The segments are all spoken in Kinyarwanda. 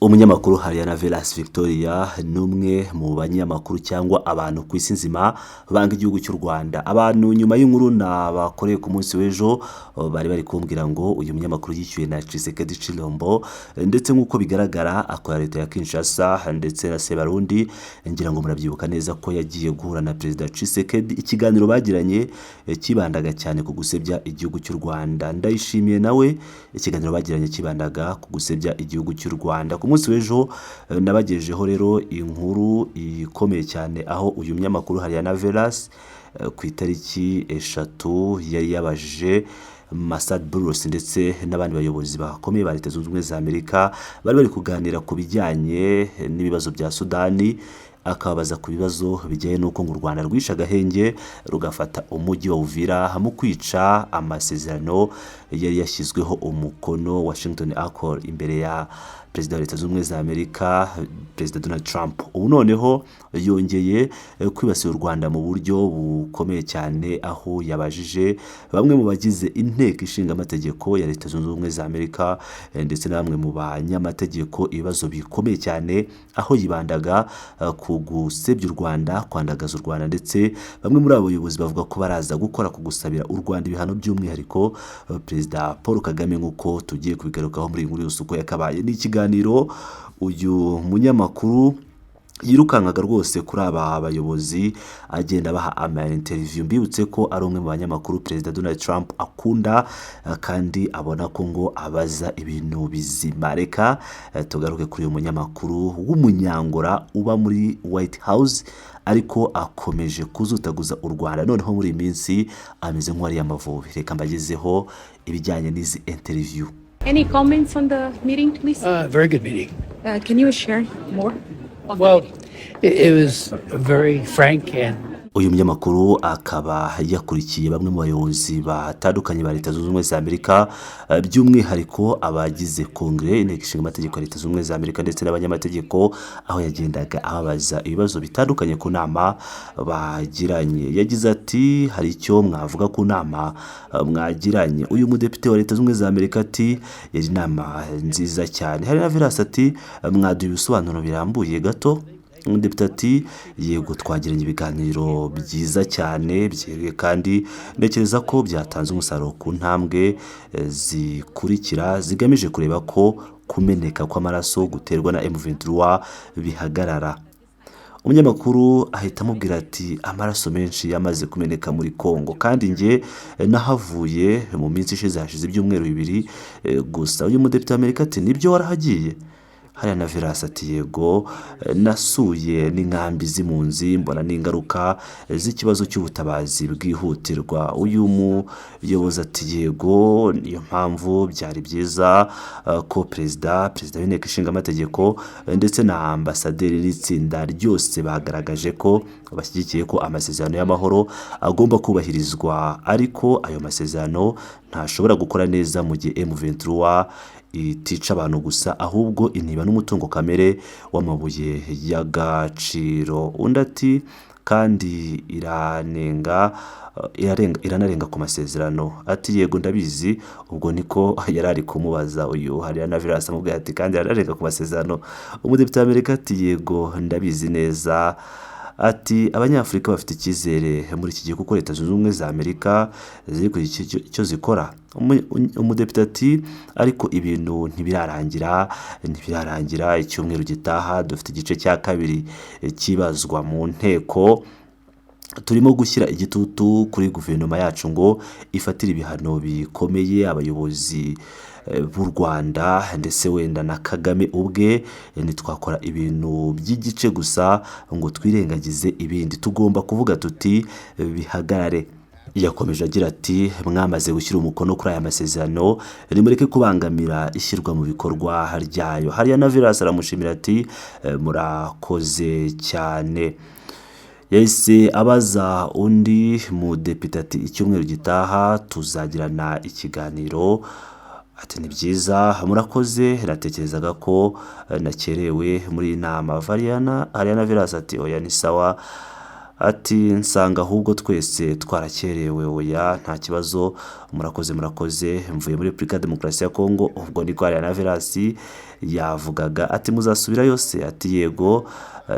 Umunyamakuru Hariana Velas Victoria ni umwe mu banyamakuru cyangwa abantu ku isi nzima banga igihugu cy'u Rwanda. Abantu nyuma y'inkuru nabakoreye ku munsi w'ejo bari kumbwira ngo uyu munyamakuru yishyuwe na Tshisekedi Tshilombo, ndetse nk'uko bigaragara akora leta ya Kinshasa ndetse na Sebarundi. Ngira ngo murabyibuka neza ko yagiye guhura na Perezida Tshisekedi. Ikiganiro bagiranye kibandaga cyane ku gusebya igihugu cy'u Rwanda. Ndayishimiye nawe ikiganiro bagiranye kibandaga ku gusebya igihugu cy'u Rwanda. Ku munsi w'ejo nabagejejeho rero inkuru ikomeye cyane, aho uyu munyamakuru Hariana Velas ku itariki 3 yari yabajije Massad Boulos ndetse n'abandi bayobozi bakomeye ba Leta Zunze Ubumwe za Amerika bari kuganira ku bijyanye n'ibibazo bya Sudani, akababaza ku bibazo bijyanye n'uko ngo u Rwanda rwishe agahenge rugafata umujyi wa Uvira mu kwica amasezerano yari yashyizweho umukono Washington Accord imbere ya Perezida wa Leta Zunze Ubumwe za Amerika, Perezida Donald Trump. Ubu noneho yongeye kwibasira u Rwanda mu buryo bukomeye cyane, aho yabajije bamwe mu bagize inteko ishinga amategeko ya Leta Zunze Ubumwe za Amerika ndetse na bamwe mu banyamategeko ibibazo bikomeye cyane, aho yibandaga ku gusebya u Rwanda, kwandagaza u Rwanda, ndetse bamwe muri abo bayobozi bavuga ko baraza gukora ku gusabira u Rwanda ibihano, by'umwihariko Perezida Paul Kagame, nk'uko tugiye kubigarukaho muri iyi nkuru yose uko yakabaye. Ni ikiganiro uyu munyamakuru yirukankaga rwose kuri aba bayobozi, agenda abaha ama interview. Mbibutse ko ari umwe mu banyamakuru Perezida Donald Trump akunda kandi abona ko ngo abaza ibintu bizima. Reka tugaruke kuri uyu munyamakuru w'umunyangora uba muri White House, ariko akomeje kuzutaguza u Rwanda. Noneho muri iyi minsi ameze nk'uwariye Amavubi. Reka mbagezeho ibijyanye n'izi interview. Any comments on the meeting, please? Very good meeting. Can you share more on the Well, meeting? it was very frank and Uyu munyamakuru akaba yakurikiye bamwe mu bayobozi batandukanye ba Leta Zunze Ubumwe za Amerika, by'umwihariko abagize Kongere, inteko ishinga amategeko ya Leta Zunze Ubumwe za Amerika, ndetse n'abanyamategeko, aho yagendaga ababaza ibibazo bitandukanye ku nama bagiranye. Yagize ati: "Hari icyo mwavuga ku nama mwagiranye?" Uyu mudepite wa Leta Zunze Ubumwe za Amerika ati: "Yari inama nziza cyane." Hari na Velas ati: "Mwaduha ibisobanuro birambuye gato?" Umudepite ati: "Yego, twagiranye ibiganiro byiza cyane byeruye, kandi ntekereza ko byatanze umusaruro ku ntambwe zikurikira zigamije kureba ko kumeneka kw'amaraso guterwa na M23 bihagarara." Umunyamakuru ahita amubwira ati: "Amaraso menshi yamaze kumeneka muri Congo, kandi njye nahavuye mu minsi ishize, hashize ibyumweru 2 gusa." Uyu mudepite w'Amerika ati: "Nibyo, warahagiye?" Hariya na Velas ati: "Yego, nasuye n'inkambi z'impunzi, mbona n'ingaruka z'ikibazo cy'ubutabazi bwihutirwa." Uyu muyobozi ati: "Yego, niyo mpamvu byari byiza ko perezida w'inteko ishinga amategeko ndetse na ambasaderi n'itsinda ryose bagaragaje ko bashyigikiye ko amasezerano y'amahoro agomba kubahirizwa, ariko ayo masezerano ntashobora gukora neza mu gihe M23 itica abantu gusa, ahubwo iniba n'umutungo kamere w'amabuye y'agaciro." Undi ati: "Kandi iranenga irarenga, iranarenga ku masezerano." Ati: "Yego, ndabizi." Ubwo niko yari ari kumubaza uyu hariya na Velas, amubwira ati: "Kandi iranarenga ku masezerano." Umudepite w'Amerika ati: "Yego, ndabizi neza." Ati: "Abanyafurika bafite icyizere muri iki gihe kuko Leta Zunze Ubumwe za Amerika ziri kugira icyo zikora." Umudepite ati: "Ariko ibintu ntibirarangira, ntibirarangira. Icyumweru gitaha dufite igice cya kabiri kibazwa mu nteko. Turimo gushyira igitutu kuri guverinoma yacu ngo ifatire ibihano bikomeye abayobozi b'u Rwanda ndetse wenda na Kagame ubwe. Ntitwakora ibintu by'igice gusa ngo twirengagize ibindi. Tugomba kuvuga tuti bihagarare." Yakomeje agira ati: "Mwamaze gushyira umukono kuri aya masezerano, nimureke kubangamira ishyirwa mu bikorwa ryayo." Hariya na Velas aramushimira ati: "Murakoze cyane." Yahise abaza undi mudepite ati: "Icyumweru gitaha tuzagirana ikiganiro." Ati: "Ni byiza, murakoze, natekerezaga ko nakerewe muri iyi nama." Ariana Velas ati: "Oya, ni sawa." Ati nsanga ahubwo twese twarakerewe. Oya, nta kibazo, murakoze, murakoze, mvuye muri Repubulika ya Demokarasi ya Kongo. Ubwo niko Ariana Verasi yavugaga. Ati muzasubira yose? Ati yego,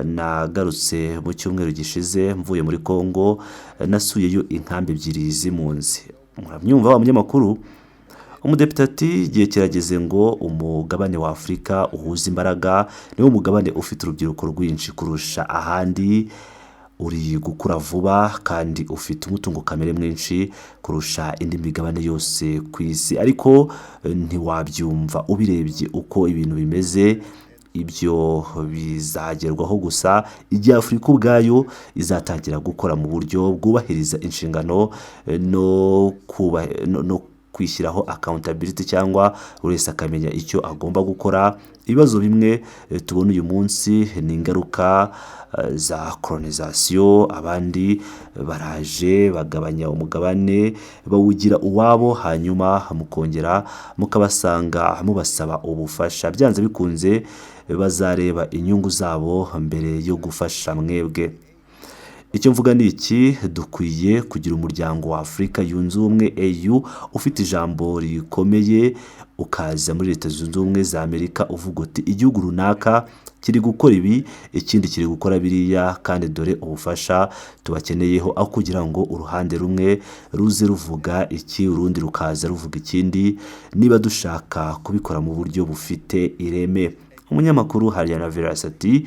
nagarutse mu cyumweru gishize mvuye muri Kongo, nasuyeyo inkambi ebyiri z'impunzi. Murabyumva wa munyamakuru. Umudepite ati igihe kirageze ngo umugabane wa Afurika uhuze imbaraga. Niwo mugabane ufite urubyiruko rwinshi kurusha ahandi, uri gukura vuba kandi ufite umutungo kamere mwinshi kurusha indi migabane yose ku isi, ariko ntiwabyumva ubirebye uko ibintu bimeze. Ibyo bizagerwaho gusa igihe Afurika ubwayo izatangira gukora mu buryo bwubahiriza inshingano no kwishyiraho accountability, cyangwa buri wese akamenya icyo agomba gukora. Ibibazo bimwe tubona uyu munsi ni ingaruka za colonization. Abandi baraje bagabanya umugabane bawugira uwabo, hanyuma mukongera mukabasanga mubasaba ubufasha. Byanze bikunze bazareba inyungu zabo mbere yo gufasha mwebwe. Icyo mvuga ni iki: dukwiye kugira umuryango wa Afurika Yunze Ubumwe, AU, ufite ijambo rikomeye, ukaza muri Leta Zunze Ubumwe za Amerika uvuga uti igihugu runaka kiri gukora ibi, ikindi kiri gukora biriya, kandi dore ubufasha tubakeneyeho, aho kugira ngo uruhande rumwe ruze ruvuga iki, urundi rukaza ruvuga ikindi, niba dushaka kubikora mu buryo bufite ireme. Umunyamakuru Hariana Veras ati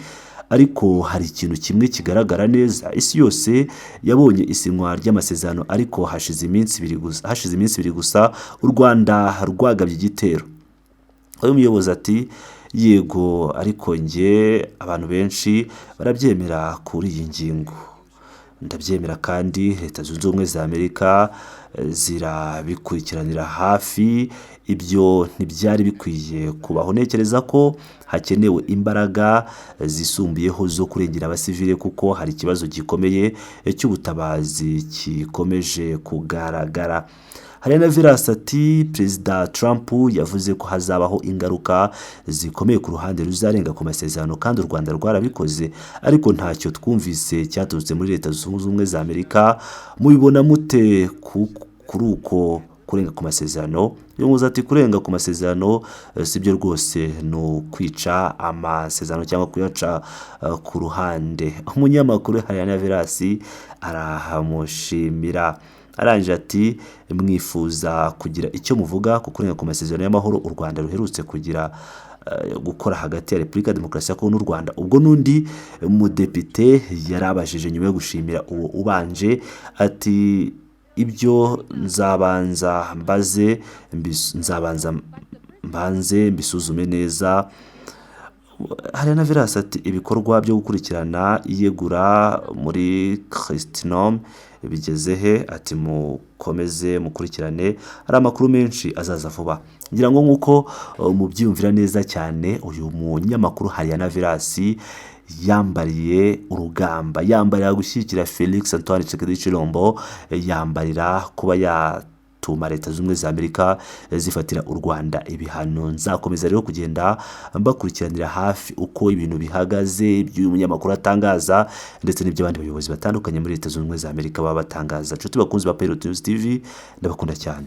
ariko hari ikintu kimwe kigaragara neza: isi yose yabonye isinywa ry'amasezerano, ariko hashize iminsi 2 gusa u Rwanda rwagabye igitero. Uyu muyobozi ati yego, ariko njye abantu benshi barabyemera kuri iyi ngingo, ndabyemera, kandi Leta Zunze Ubumwe za Amerika zirabikurikiranira hafi. Ibyo ntibyari bikwiye kubaho. Ntekereza ko hakenewe imbaraga zisumbuyeho zo kurengera abasivile, kuko hari ikibazo gikomeye cy'ubutabazi gikomeje kugaragara. Hari na Virasi ati Perezida Trump yavuze ko hazabaho ingaruka zikomeye ku ruhande ruzarenga ku masezerano, kandi u Rwanda rwarabikoze, ariko ntacyo twumvise cyaturutse muri Leta Zunze Ubumwe za Amerika. Mubibona mute kuri uko kurenga ku masezerano? Yunguza ati kurenga ku masezerano si byo rwose, ni ukwica amasezerano cyangwa kuyaca ku ruhande. Umunyamakuru Hariana Virasi arahamushimira. Arangije ati mwifuza kugira icyo muvuga ku kurenga ku masezerano y'amahoro u Rwanda ruherutse kugira gukora hagati ya Repubulika ya Demokarasi ya Kongo n'u Rwanda? Ubwo n'undi mudepite yarabajije nyuma yo gushimira uwo ubanje. Ati ibyo nzabanza mbaze, nzabanza mbanze mbisuzume neza. Hari na Virasi ati ibikorwa byo gukurikirana iyegura muri Christinom bigeze he? Ati mukomeze mukurikirane, hari amakuru menshi azaza vuba. Ngira ngo nk'uko mubyiyumvira neza cyane, uyu munyamakuru Hariana Virasi yambariye urugamba, yambarira gushyigikira Felix Antoine Tshisekedi Tshilombo, yambarira kuba yatuma Leta Zunze Ubumwe za Amerika zifatira u Rwanda ibihano. Nzakomeza rero kugenda mbakurikiranira hafi uko ibintu bihagaze, ibyo uyu munyamakuru atangaza ndetse n'ibyo abandi bayobozi batandukanye muri Leta Zunze Ubumwe za Amerika baba batangaza. Inshuti bakunzi ba Pilot News TV, ndabakunda cyane.